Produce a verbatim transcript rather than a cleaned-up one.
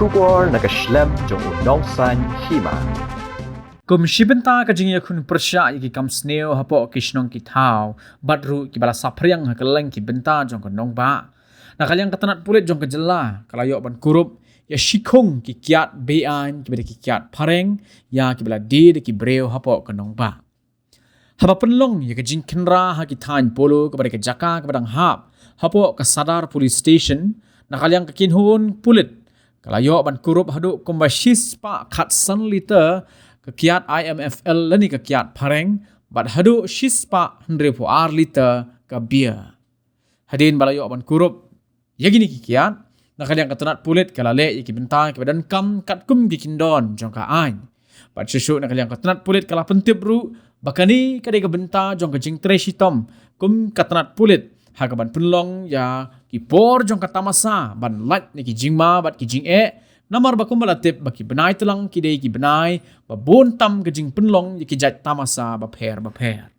Khubor na ka shlem jong u Nongsaiñ Hima. Kum shi bynta ka jingïakhun pyrshah ïa ki kam sniew hapoh ki shnong ki thaw bad ruh kiba la saphriang ha kylleng ki bynta jong ka nongbah, na ka liang ka tnat pulit jong ka jylla ka la ïoh ban kurup ïa shi khung ki kiad be-aiñ kiba dei ki kiad phareng ïa kiba la die da ki briew hapoh ka nongbah. Haba pynlong ïa ka jingkhynra ha ki thaiñ Polo kaba dei ka jaka kaba dang hap hapoh ka Sadar Police Station, na ka liang ka kynhun pulit ka la ïoh ban kurup haduh kumba shispah khatsan liter ka kiad I M F L lane ka kiad phareng bad haduh shispah hynriewphew ar liter ka beer. Hadien ba la ïoh ban kurup ïa kine ki kiad, na ka liang ka tnat pulit ka la leh ïa ki bynta kiba donkam katkum ki kyndon jong ka aiñ. Bad shuh shuh na ka liang ka tnat pulit ka la pyntip ruh ba kane ka dei ka bynta jong ka jingtrei shitom kum ka tnat pulit ha kaban pynlong ïa ki por jong ka tamasa ban lait na ki jingma bad ki jingeh, namar ba kumba la tip ba ki bnai tlang ki dei ki bnai ba bun tam ka jingpynlong ïa ki jait tamasa bapher bapher.